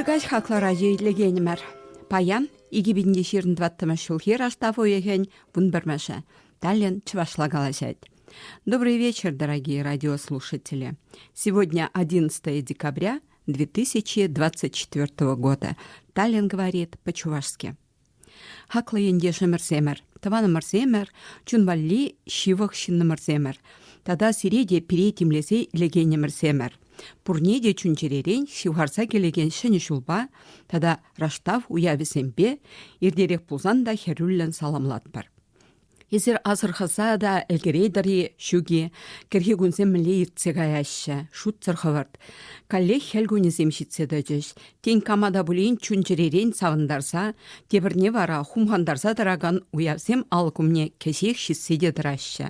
Ырӑ каҫ хаклӑ радио итлекенӗмӗр. Паян 2024 ҫулхи раштав уйӑхӗн 11-мӗшӗ. Таллин чӑвашла калаҫать. Добрый вечер, дорогие радиослушатели. Сегодня 11 декабря 2024 года. Таллин говорит по-чувашски. Хаклӑ ентешӗмӗрсемӗр, тӑванӑмӑрсемӗр, чун валли ҫывӑх ҫыннӑмӑрсемӗр тата сире те пире тимлесе илекенӗмӗрсемӗр. Пурне те чун-чӗререн ҫывхарса килекен Ҫӗнӗ ҫулпа тата Раштав уявӗсемпе иртерех пулсан та хӗрӳллӗн саламлатпӑр. Эсир асӑрхаса та ӗлкӗретӗр-и, ҫук-и, кӗрхи кунсем мӗнле иртсе каяҫҫӗ, шутсӑр хӑвӑрт. Каллех хӗл кунӗсем ҫитсе тӑчӗҫ. Тен, кама та пулин чун-чӗререн савӑнтарса, тепӗрне вара хумхантарса тӑракан уявсем алӑк умне кӗҫех ҫитсе те тӑраҫҫӗ.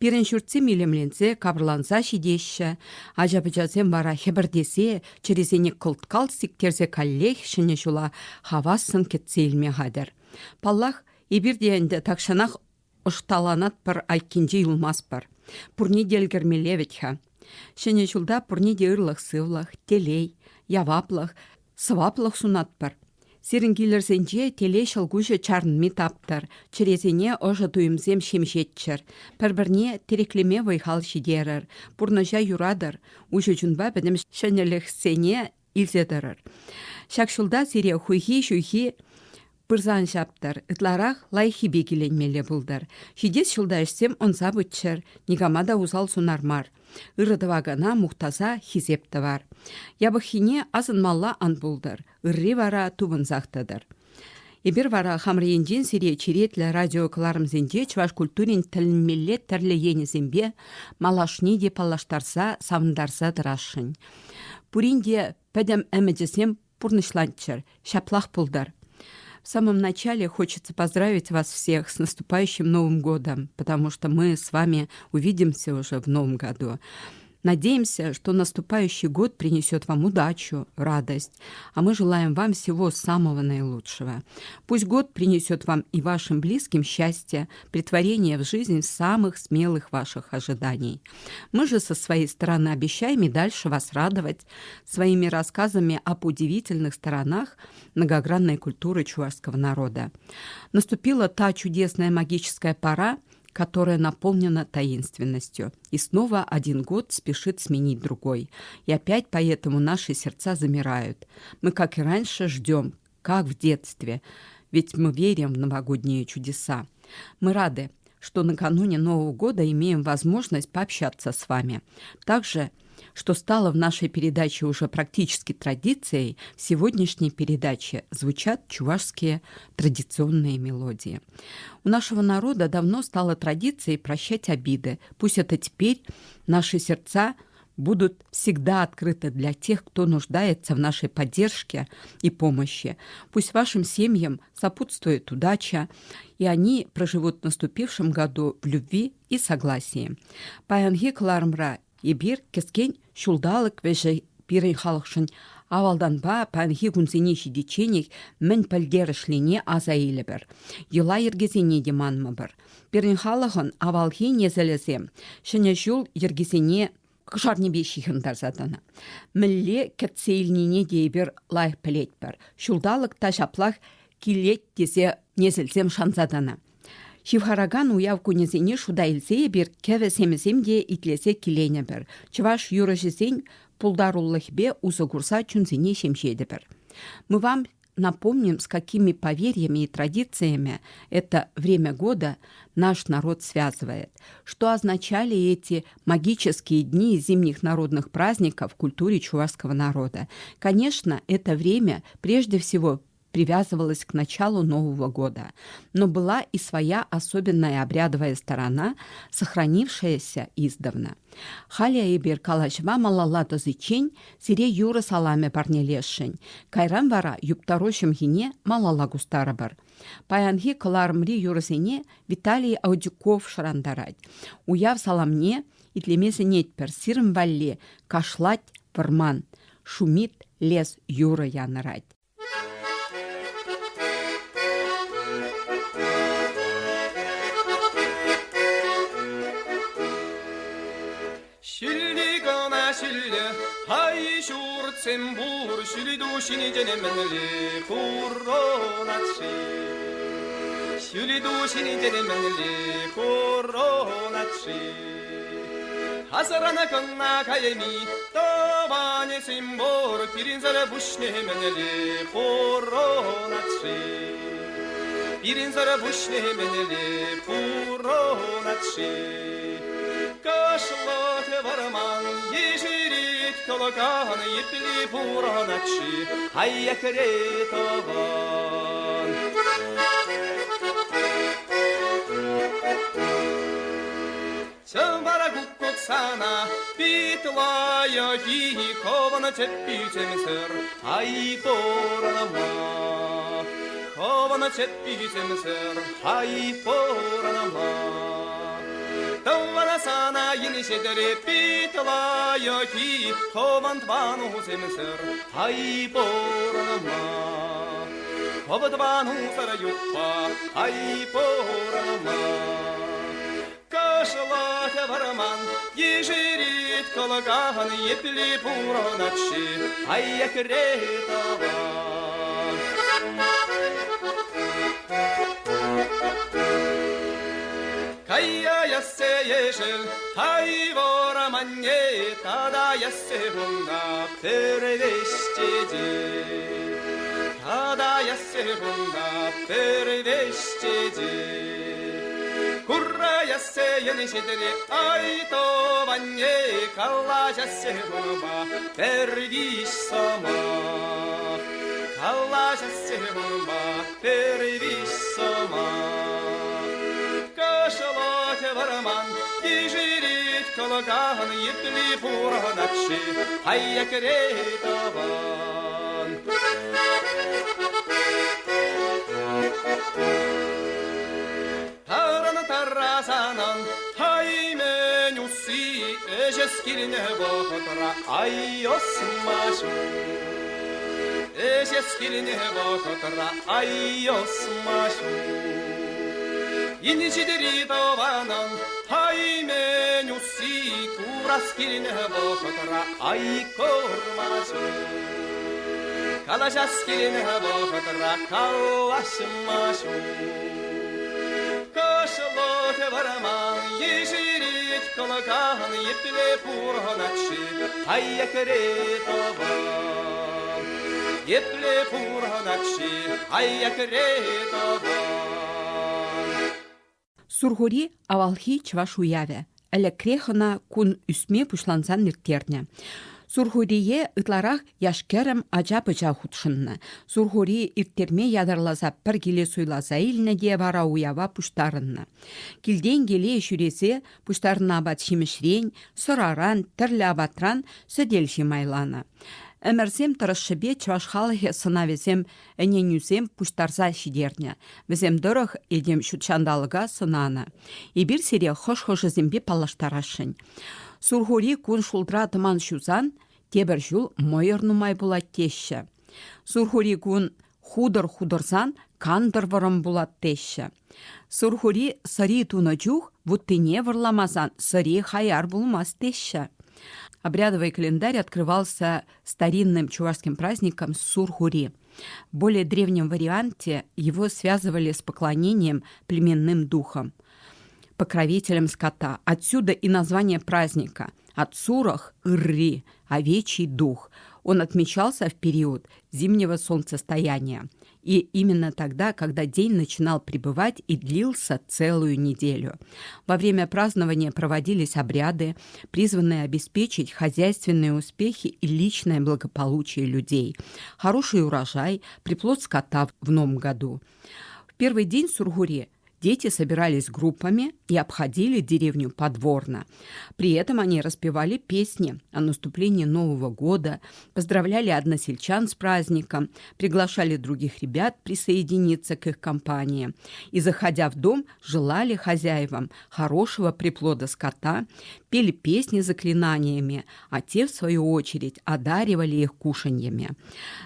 Пирӗн ҫуртсем илемленсе, капӑрланса ҫитеҫҫӗ. Ача-пӑчасем вара хӗпӗртесе, чӗрисене кӑлт-калт сиктерсе каллех ҫӗнӗ ҫула хавассӑн кӗтсе илме хатӗр. Паллах, Эпир те ӗнтӗ тахҫанах ӑшталанатпӑр, айккинче юлмастпӑр. Пурне те ӗлкӗрмелле вӗт-ха. Ҫӗнӗ ҫулта пурне те ырлӑх-сывлӑх, телей, яваплӑх, сӑваплӑх сунатпӑр. Сирӗн килӗрсенче телей ҫӑлкуҫӗ чарӑнми таптӑр, чӗресене ӑшӑ туйӑмсем ҫемҫетчӗр, пӗр-пӗрне тӗреклеме вӑй-хал ҫитерӗр, пурнӑҫа юратӑр, уҫӑ чунпа пӗтӗм ҫӗнӗлӗхсене илсе тӑрӑр. Ҫак ҫулта сире хуйхи-ҫуйхи пырсан ҫаптӑр, ытларах лайӑххипе киленмелле пултӑр. Ҫитес ҫулта ӗҫсем ӑнса пыччӑр, никама та усал сунар мар. Ырӑ тӑвакана мухтаса хисеп тӑвар. Япӑххине асӑнмалла ан пултӑр, ырри вара тупӑнсах тӑтӑр. Эпир вара хамӑр енчен сире черетлӗ радиокӑларӑмсенче чӑваш культурин тӗлӗнмелле тӗрлӗ енӗсемпе малашне те паллаштарса, савӑнтарса тӑрасшӑн. Пурин те пӗтӗм ӗмӗчӗсем пурнӑҫланччӑр, ҫаплах пултӑр. В самом начале хочется поздравить вас всех с наступающим Новым годом, потому что мы с вами увидимся уже в Новом году. Надеемся, что наступающий год принесет вам удачу, радость, а мы желаем вам всего самого наилучшего. Пусть год принесет вам и вашим близким счастье, притворение в жизнь самых смелых ваших ожиданий. Мы же со своей стороны обещаем и дальше вас радовать своими рассказами об удивительных сторонах многогранной культуры чувашского народа. Наступила та чудесная магическая пора, которая наполнена таинственностью. И снова один год спешит сменить другой. И опять поэтому наши сердца замирают. Мы, как и раньше, ждем, как в детстве, ведь мы верим в новогодние чудеса. Мы рады, что накануне Нового года имеем возможность пообщаться с вами. Также что стало в нашей передаче уже практически традицией, в сегодняшней передаче звучат чувашские традиционные мелодии. У нашего народа давно стало традицией прощать обиды. Пусть это теперь наши сердца будут всегда открыты для тех, кто нуждается в нашей поддержке и помощи. Пусть вашим семьям сопутствует удача, и они проживут в наступившем году в любви и согласии. Паянхи кӑларӑмра эпир кӗскен ҫулталӑк вӗҫӗ пирӗн халӑхшӑн авалтанпа паянхи кунсене ҫитичченех мӗн пӗлтерӗшлине аса илӗпӗр. Йӑла-йӗркесене те манмӑпӑр. Пирӗн халӑхӑн авалхи несӗлӗсем Ҫӗнӗ ҫул йӗркисене кӑшарнипе ҫыхӑнтарса тӑнӑ. Мӗнле кӗтсе илнине те эпир лайӑх пӗлетпӗр. Ҫулталӑк та ҫаплах килет тесе несӗлсем шанса тӑнӑ. Ҫывхаракан уяв кунӗсене шута илсе эпир кӗвӗ-семӗсем те итлесе киленӗпӗр, чӑваш юрӑҫисен пултарулӑхӗпе усӑ курса чунсене ҫемҫетӗпӗр. Мы вам напомним, с какими поверьями и традициями это время года наш народ связывает, что означали эти магические дни зимних народных праздников в культуре чувашского народа. Конечно, это время прежде всего привязывалась к началу Нового года, но была и своя особенная обрядовая сторона, сохранившаяся издавна. Халӗ эпир калаҫӑва малалла тӑсиччен сире юрӑ саламӗ парнелесшӗн. Кайран вара юптару ҫӑмхине малалла кустарӑпӑр. Паянхи кӑларӑмри юрӑсене Виталий Аудюков шӑрантарать. Уяв саламне итлеме сӗнетпӗр. Сирӗн валли кашлать вӑрман, шумит лес юрӑ янӑрать. Ҫӳлли кӑна ҫӳллӗ, ай ҫуртсем пур, ҫӳлли ту ҫинчен мӗнле курӑнать-ши? Ҫӳлли ту ҫинчен мӗнле курӑнать-ши? Асран кӑна кайми тӑванӗсем пур, пирӗнсӗр пуҫне мӗнле пурӑнать-ши? Пирӗнсӗр пуҫне мӗнле пурӑнать-ши? Кашлать вӑрман, ешерет кӑлкан, епле пурӑнать-ши аякре тӑван? Чӑвара куккук сана пит лайӑхи, хӑвӑн чӗпписемсӗр ай пурӑнма. Хӑвӑн чӗпписемсӗр ай пурӑнма. Тӑвана сана инҫетре пит лайӑхи, хӑвӑн тӑванусемсӗр ай пурӑнма. Хӑв тӑванусӑр ютпа ай пурӑнма. Кашлать вӑрман, ешерет кӑлкан, епле пурӑнать-ши аякре тӑван. Кая яссе ешӗл, тай вӑрманне, тата яссе кунта пӗр веҫ Тата яссе кунта пӗр веҫ Кураяссе енӗҫетӗре ай тӑванне калаҫассе кунпа пӗр виҫ сӑмах. Калаҫассе кунпа пӗр виҫ сӑмах. Кӑшлать вӑрман, ешерет кӑлкан, епле пурӑнать-ши аякре тӑван. Тарӑн тарасанӑн таймен усси ӗҫес килнӗ вӑхӑтра ай ӑсма ҫук. Ӗҫес килнӗ вӑхӑтра ай ӑсма ҫук. Инҫетри тӑванӑн таймен усси курас килнӗ вӑхӑтра ай курма ҫук. Калаҫас килнӗ вӑхӑтра калаҫма ҫук. Кӑшлӑхӗ вӑрман ешерет кӑлкан, епле пурӑнать-ши аякри тӑван? Епле пурӑнать-ши аякри тӑван? Сурхури авалхи чӑваш уявӗ. Ӗлӗкрех ӑна кун ӳсме пуҫлансан ирттернӗ. Сурхурие ытларах яш-кӗрӗм ача-пӑча хутшӑннӑ. Сурхури ирттерме ятарласа пӗр киле суйласа илнӗ те вара уява пуҫтарӑннӑ. Килтен киле ҫӳресе пуҫтарнӑ апат-ҫимӗҫрен, сӑраран, тӗрлӗ апатран сӗтел ҫи майланӑ. Ӗмӗрсем тӑрӑшшӗпе чӑваш халӑхӗ сӑнавӗсем ӗненӳсем пуҫтарса ҫитернӗ. Вӗсем тӑрӑх этем ҫутҫанталӑка сӑнанӑ. Эпир сире хӑш-хӑшӗсемпе паллаштарасшӑн. Сурхури кун шултра тӑман ҫусан тепӗр ҫул мӑйӑр нумай пулать теҫҫӗ. Сурхури кун хутӑр хутӑрсан кантӑр вӑрӑм пулать теҫҫӗ. Сурхури сӑри тунӑ чух вуттине вӑрламасан сӑри хаяр пулмасть теҫҫӗ. Обрядовый календарь открывался старинным чувашским праздником Сурхури. В более древнем варианте его связывали с поклонением племенным духам, покровителем скота. Отсюда и название праздника – от сурах – ырри, овечий дух. Он отмечался в период зимнего солнцестояния. И именно тогда, когда день начинал пребывать и длился целую неделю. Во время празднования проводились обряды, призванные обеспечить хозяйственные успехи и личное благополучие людей, хороший урожай, приплод скота в новом году. В первый день Сургури Дети собирались группами и обходили деревню подворно. При этом они распевали песни о наступлении Нового года, поздравляли односельчан с праздником, приглашали других ребят присоединиться к их компании и, заходя в дом, желали хозяевам хорошего приплода скота, пели песни заклинаниями, а те, в свою очередь, одаривали их кушаньями.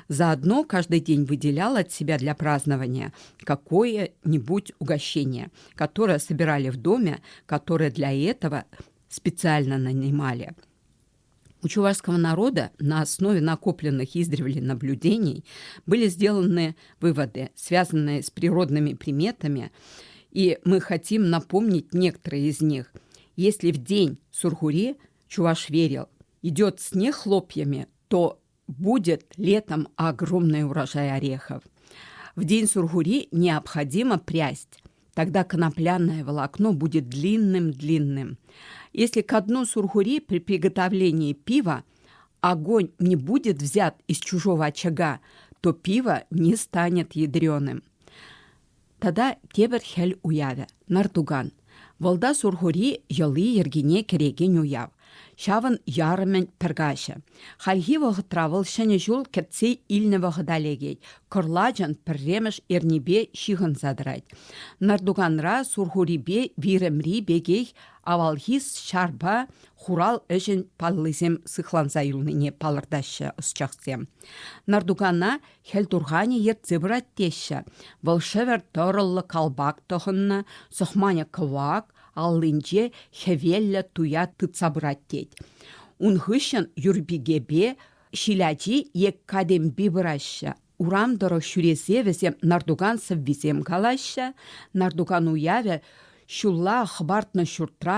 Заодно каждый день выделял от себя для празднования какое-нибудь угощение, которое собирали в доме, которое для этого специально нанимали. У чувашского народа на основе накопленных издревле наблюдений были сделаны выводы, связанные с природными приметами, и мы хотим напомнить некоторые из них. Если в день Сургури чуваш верил, идет снег хлопьями, то будет летом огромный урожай орехов. В день Сургури необходимо прясть. Тогда конопляное волокно будет длинным-длинным. Если к дну Сургури при приготовлении пива огонь не будет взят из чужого очага, то пиво не станет ядреным. Тата тепӗр хӗл уявӗ – Нартуган. Вӑлта Сурхури йӑли-йӗркине кӗрекен уяв. Ҫавӑн ярӑмӗн пӗр каҫӗ. Хальхи вӑхӑтра вӑл Ҫӗнӗ ҫул кӗтсе илнӗ вӑхӑта лекет, кӑрлачӑн пӗрремӗш эрнипе ҫыхӑнса тӑрать. Нартуганра Сурхурипе вирӗмри пекех авалхи ҫарпа хурал ӗҫӗн паллисем сыхланса юлнине палӑртаҫҫӗ ӑсчахсем. Нартугана Хӗл турханӗ ертсе пырать теҫҫӗ. Вӑл шӗвӗр тӑрӑллӑ калпак тӑхӑннӑ, сӑхманӗ кӑвак, аллинче хӗвеллӗ туя тытса пырать тет. Ун хыҫҫӑн Юрпикепе ҫил ачи е катемпи пыраҫҫӗ. Урам тӑрӑх ҫӳресе вӗсем нартукан сӑввисем калаҫҫӗ. Нартукан уявӗ ҫулла хӑпартнӑ ҫуртра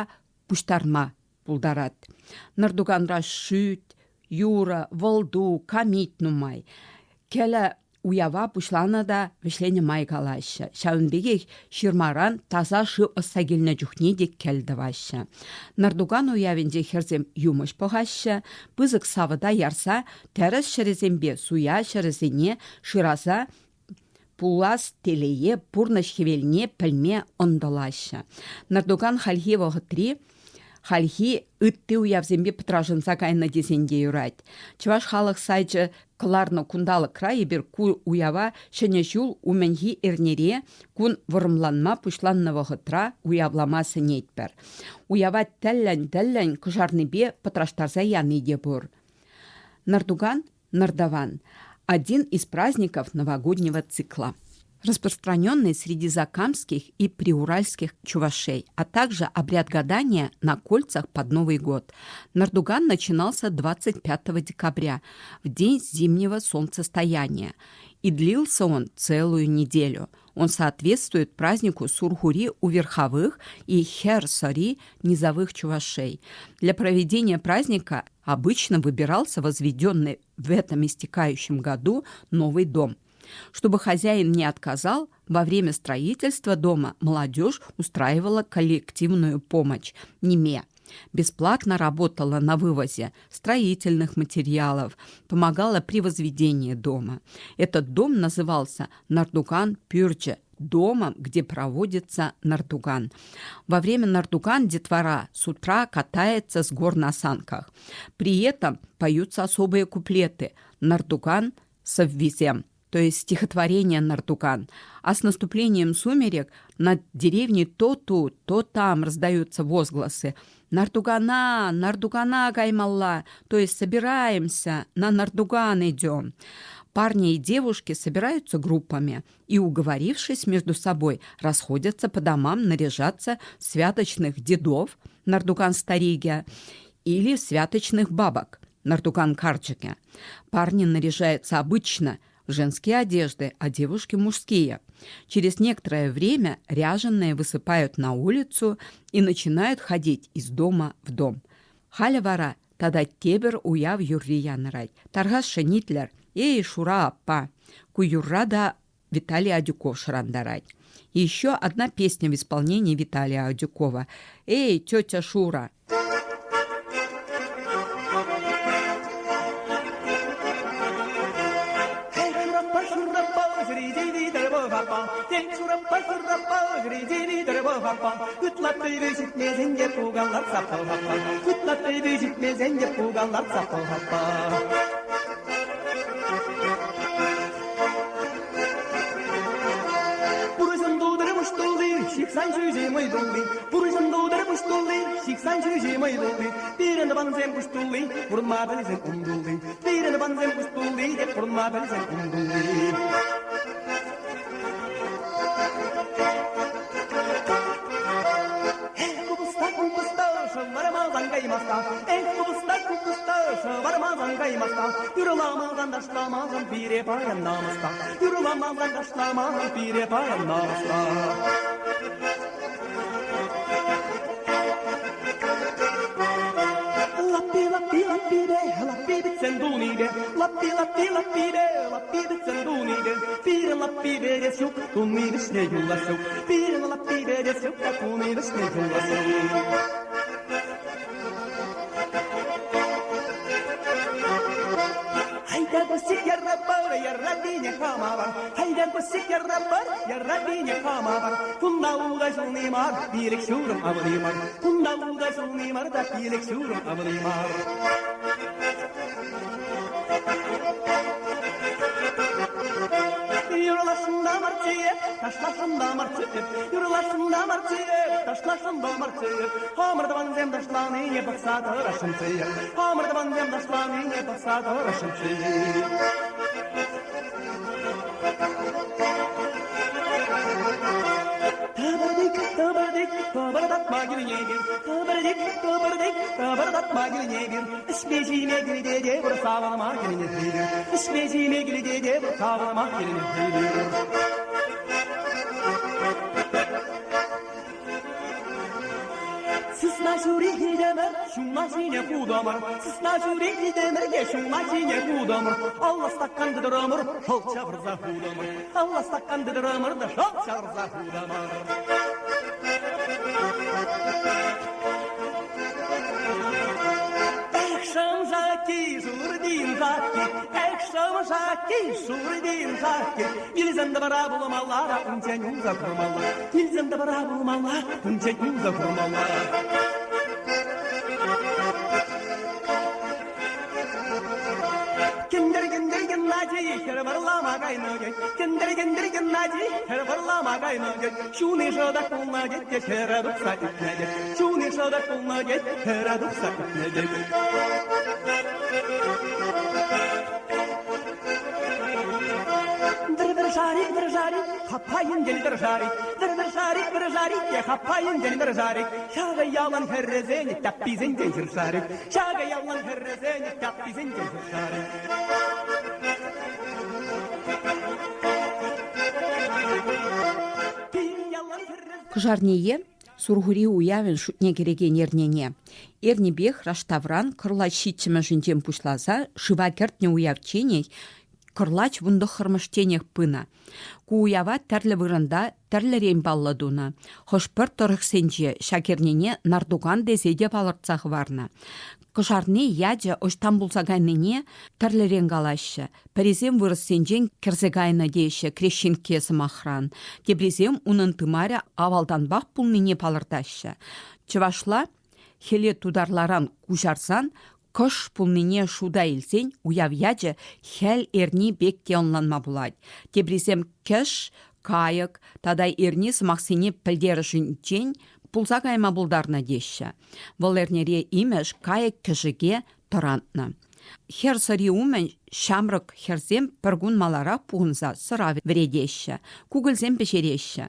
пуҫтарма пултарать. Нӑртуканра шӳт, юрӑ, вӑлту, камит нумай. Кӗлӗ уява пуҫланӑ та вӗҫленӗ май калаҫҫӗ. Ҫавӑн пекех ҫырмаран таса шыв ӑсса килнӗ чухне те кӗл тӑваҫҫӗ. Нӑртукан уявӗнче хӗрсем юмӑҫ пӑхаҫҫӗ, пысӑк савӑта ярса тӗрӗс ҫӗрӗсемпе суя ҫӗрӗсене шыраса пулас телее, пурнӑҫ хӗвелне пӗлме ӑнтӑлаҫҫӗ. Нӑртукан хальхи вӑхӑтри хальхи ытти уявсемпе пӑтрашӑнса кайнӑ тесен те юрать. Чӑваш халӑх сайчӗ кӑларнӑ кунталӑкра эпир ку уява Ҫӗнӗ ҫул умӗнхи эрнере кун вӑрӑмланма пуҫланнӑ вӑхӑтра уявлама сӗнетпӗр. Уява тӗллӗн-тӗллӗн кӑшарнипе пӑтраштарса яни те пур. Нӑртукан Нардаван – один из праздников новогоднего цикла, распространенный среди закамских и приуральских чувашей, а также обряд гадания на кольцах под Новый год. Нардуган начинался 25 декабря, в день зимнего солнцестояния, и длился он целую неделю. Он соответствует празднику Сурхури у верховых и Хер-Сори низовых чувашей. Для проведения праздника обычно выбирался возведенный в этом истекающем году новый дом. Чтобы хозяин не отказал, во время строительства дома молодежь устраивала коллективную помощь НИМЕ. Бесплатно работала на вывозе строительных материалов, помогала при возведении дома. Этот дом назывался Нардуган Пюрче, домом, где проводится нардуган. Во время нардуган детвора с утра катается с гор на санках. При этом поются особые куплеты «Нардуган соввезем», то есть стихотворение «Нардуган». А с наступлением сумерек над деревней то тут, то там раздаются возгласы «Нардугана! Нардугана, Гаймалла!» То есть собираемся, на Нардуган идем. Парни и девушки собираются группами и, уговорившись между собой, расходятся по домам наряжаться в святочных дедов Нардуган-стариге или в святочных бабок Нардуган-карчике. Парни наряжаются обычно в женские одежды, а девушки – мужские. Через некоторое время ряженые высыпают на улицу и начинают ходить из дома в дом. Халӗ вара тата тепӗр уяв юрри янӑрать. Тархасшӑн итлӗр. Эй, Шура аппа, ку юрра та Виталий Адюков шӑрантарать. Еще одна песня в исполнении Виталия Адюкова. «Эй, тетя Шура!» Ытла ҫитмесен те пукан лартса пӑхаппа. Ытла ҫитмесен те пукан лартса пӑхаппа. Пурӑҫӑн тутӑр пуҫ тулли, ҫыхсан ҫӳҫи мӑй тулли. Пурӑҫӑн тутӑр пуҫ тулли, ҫыхсан ҫӳҫи мӑй тулли. Пирӗн тӑвансем пуҫ тулли, пурӑнма пӗлсен ум тулли. Пирӗн тӑвансем пуҫ тулли те пурӑнма пӗлсен ум тулли. Купӑста, купӑста, шӑлларӑма. каймаста. Эх, купӑста, купӑста, шӑвармасан каймаста. Юрламасан, ташламасан пире паян намӑста. Юрламасан, ташламасан пире паян намӑста. Лаппи, лаппи, лаппипе, лаппи битсен тунипе, лаппи, лаппи, лаппипе, лаппи битсен тунипе, пирӗн лаппипе те ҫук, туни вӗҫне юлас ҫук, пирӗн лаппипе те ҫук та туни вӗҫне юлас ҫук. Хайда гусик ярра бар, ярра бине хама бар. Хайда гусик ярра бар, ярра бине хама бар. Кунда уга ҫулни мар, пилӗк ҫурӑм авли мар. Кунда уга ҫулни мар та пилӗк ҫурӑм авли мар. Юрлашӑн та марччӗ, ташлашӑн та марччӗ, юрлашӑн та марччӗ, ташлашӑн та марччӗ. Хамӑр тӑвансем ташланине пӑхса тӑрасшӑнччӗ. Хамӑр тӑвансем ташланине пӑхса тӑрасшӑнччӗ. Тӑпӑртик, тӑпӑртик, тӑпӑртатма килнӗ эпир. Тӑпӑртик, тӑпӑртик, тӑпӑртатма килнӗ эпир. Ӗҫме-ҫиме килте те пур, савӑнма килнӗ эпир. Ӗҫме-ҫиме килте те пур, савӑнма килнӗ эпир. Сысна ҫури килтӗмӗр, ҫулла ҫине хутӑмӑр. Сысна ҫури килтӗмӗр те ҫулла ҫине хутӑмӑр. Алла стакан тытӑрӑмӑр, шӑл ҫавӑрса хутӑмӑр. Алла стакан тытӑрӑмӑр та шӑл ҫавӑрса хутӑмӑр. Эх, шӑмшакки, шурдин сакки, эх, шӑмшакки, шурдин сакки, Вилсен те вара пулмалла та унччен унса курмалла. Вилсен те вара пулмалла, унччен унса курмалла. Кӗнтӗр, кӗнтӗр, Геннадий, хӗр вӑрлама кайнӑ тет. Кӗнтӗр, кӗнтӗр, Геннадий, хӗр вӑрлама кайнӑ тет. Чуни шӑтӑк пулнӑ тет те хӗрӗ тухса ӳкнӗ тет. Чуни шӑтӑк пулнӑ тет, хӗрӗ тухса ӳкнӗ тет. Вӗр-вӗр шарик, вӗр шарик, хаппайӑн вӗр шарик. Вӗр-вӗр шарик, вӗр шарик те хаппайӑн вӗр шарик. Ҫакӑ ялан хӗрресен тапписенчен хӗр шарик. Ҫакӑ ялан хӗрресен тапписенчен хӗр шарик. Кӑшарние Сурхури уявӗн шутне кӗрекен эрнене эрнипех раштавран кӑрлач ҫиччӗмӗшӗнчен пуҫласа шыва кӗртнӗ уявчченех кӑрлач вунтӑххӑрмӗшченех пынӑ. Ку уява тӗрлӗ вырӑнта тӗрлӗрен паллӑ тунӑ. Хӑш-пӗр тӑрӑхсенче ҫак эрнене Нартукан тесе те палӑртса хӑварнӑ. Кӑшарни ячӗ ӑҫтан пулса кайнине тӗрлӗрен калаҫҫӗ. Пӗрисем вырӑссенчен кӗрсе кайнӑ теҫҫӗ крещенкке сӑмахран, теприсем унӑн тымарӗ авалтанпах пулнине палӑртаҫҫӗ. Чӑвашла хӗле тутарларан куҫарсан кӑш пулнине шута илсен уяв ячӗ хӗл эрни пек те ӑнланма пулать. Теприсем кӗш, кайӑк тата эрни сӑмахсене пӗлтерӗшӗнчен пулса кайма пултарнӑ теҫҫӗ. Вӑл эрнере имӗш кайӑк-кӗшӗке тӑрантнӑ. Хӗр сӑри умӗн ҫамрӑк хӗрсем пӗр кун маларах пухӑнса сӑра вӗретеҫҫӗ, кукӑльсем пӗҫереҫҫӗ.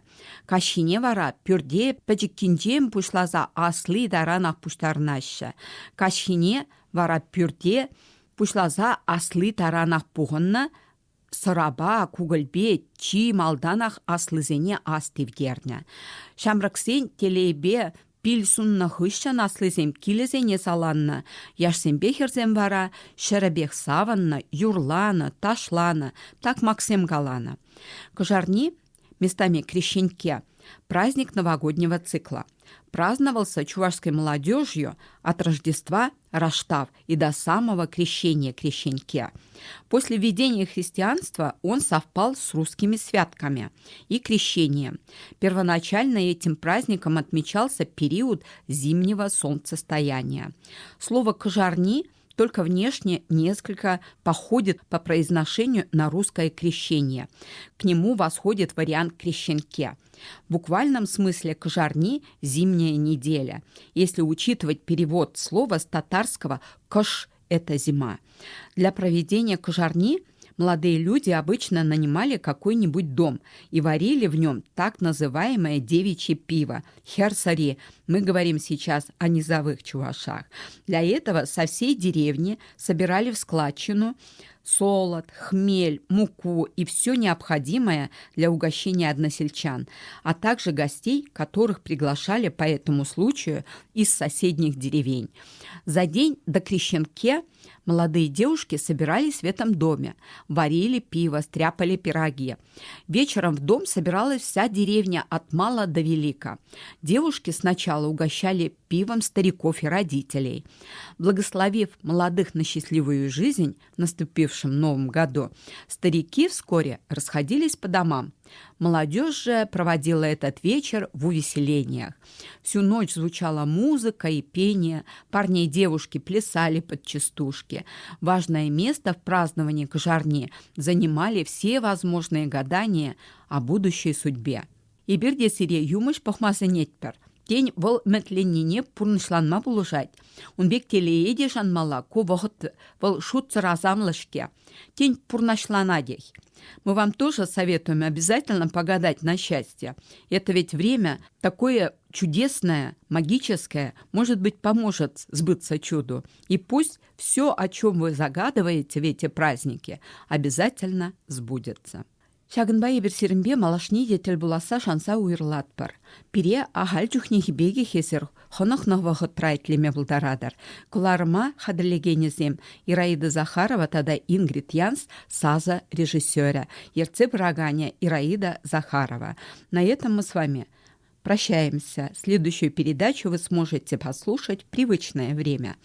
Каҫхине вара пӳрте пӗчӗккинчен пуҫласа асли таранах пуҫтарӑнаҫҫӗ. Каҫхине вара пӳрте пуҫласа асли таранах пухӑннӑ сӑрапа, кукӑльпе чи малтанах аслисене ас тивтернӗ. Ҫамрӑксен телейпе пил суннӑ хыҫҫӑн аслисем килӗсене саланнӑ, яшсемпе хӗрсем вара ҫӗрӗпех савӑннӑ, юрланӑ, ташланӑ, такмаксем каланӑ. Кӑшарни местами крещенке праздник новогоднего цикла. Праздновался чувашской молодежью от Рождества Раштав и до самого крещения Крещенке. После введения христианства он совпал с русскими святками и крещением. Первоначально этим праздником отмечался период зимнего солнцестояния. Слово «кожарни» только внешне несколько походит по произношению на русское крещение. К нему восходит вариант крещенке. В буквальном смысле кожарни – зимняя неделя. Если учитывать перевод слова с татарского «кыш» – это зима. Для проведения кожарни. Молодые люди обычно нанимали какой-нибудь дом и варили в нем так называемое девичье пиво – херсари. Мы говорим сейчас о низовых чувашах. Для этого со всей деревни собирали в складчину солод, хмель, муку и все необходимое для угощения односельчан, а также гостей, которых приглашали по этому случаю из соседних деревень. За день до Крещенке молодые девушки собирались в этом доме, варили пиво, стряпали пироги. Вечером в дом собиралась вся деревня от мала до велика. Девушки сначала угощали пивом стариков и родителей. Благословив молодых на счастливую жизнь в наступившем новом году, старики вскоре расходились по домам. Молодежь же проводила этот вечер в увеселениях. Всю ночь звучала музыка и пение, парни и девушки плясали под частушки. Важное место в праздновании Кӑшарни занимали все возможные гадания о будущей судьбе. Эпир те сире юмӑҫ пӑхма сӗнетпӗр. Тен, вӑл ӗмӗтленнине пурнӑҫланма пулӑшать. Ун пек телее те шанмалла, ку вӑхӑт вӑл шутсӑр асамлӑ-ҫке. Тен, пурнӑҫланатех. Мы вам тоже советуем обязательно погадать на счастье. Это ведь время такое чудесное, магическое, может быть, поможет сбыться чуду. И пусть все, о чем вы загадываете в эти праздники, обязательно сбудется. Ҫакӑнпа эпир сирӗнпе малашне те тӗл пуласса шанса уйрӑлатпӑр. Пире ахаль чухнехи пекех эсир хӑнӑхнӑ вӑхӑтра итлеме пултаратӑр. Кӑларӑма хатӗрлекенӗсем Ираида Захарова тата Ингрид Янс сасӑ режиссерӗ, ертсе пыраканӗ Ираида Захарова. На этом мы с вами прощаемся. Следующую передачу вы сможете послушать в привычное время.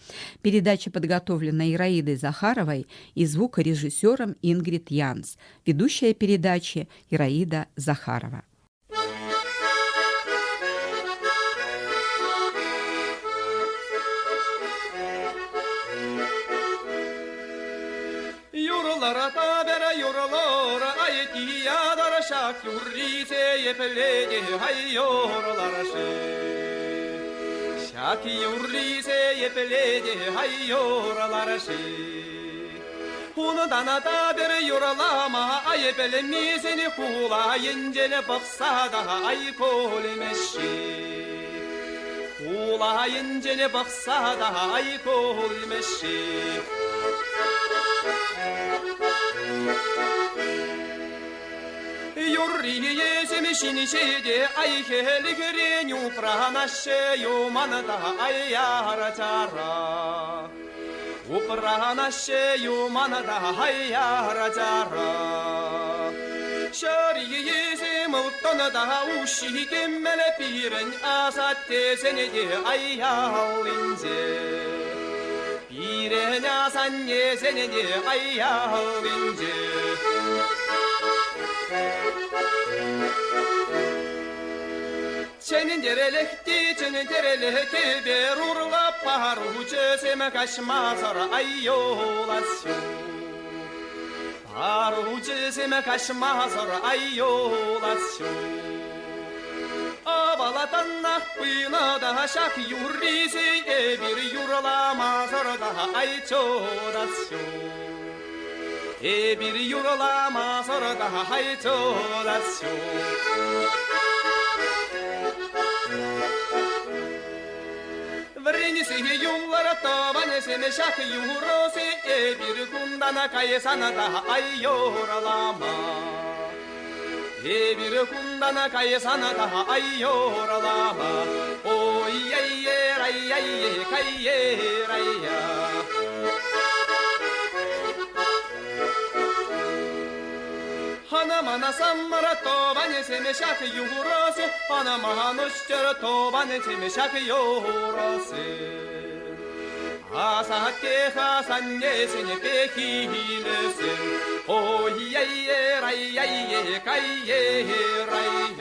Передача подготовлена Ираидой Захаровой и звукорежиссером Ингрид Янс. Ведущая передачи Ираида Захарова. Юрлара табера юрлора айти ядара шак юррисе епледе ай юрлараши. Шак юррисе епледе ай юрлараши. Унтан та пӗр юрлама ай пӗлмесен хула енчен пӑхса та ай кулмӗҫ-ши. Хула енчен пӑхса та ай кулмӗҫ-ши. Юррисем ҫинҫе те ай хӗлӗхрен упранаҫҫӗ юман та ай яра-чара. Упранаҫҫӗ юман та ай яра-чара. Ҫӗрийӗсем ылтӑн та уҫҫи кӗмӗл пирӗн асаттесене те ай аллинче. Пирӗн асаннесене те ай аллинче. Чӗнтерелӗх те чӗнтерелӗх кӗпер урлӑ паручӗсем каҫмасӑр ай юлас ҫук. Паручӗсем каҫмасӑр ай юлас ҫук. Авалатанах пынӑ та ҫак юррисе эпир юрламасӑр та ай чурас ҫук. Эпир юрламасӑр та ай чурас ҫук. Вӗренсе юлар тӑвансем ҫак юрӑсе эпир кунтан кайсан та ай юрлама. Эпир кунтан кайсан та ай юрлама. Ой-яй-яй-яй, кай-яй-я. Ханамана саммара тӑвансем ҫак юрӑсе, ханаманӑҫчӑр тӑвансем ҫак юрӑсе. Асатте асаннесене пехилесем, ой-яй-яй-яй, кай-яй-яй.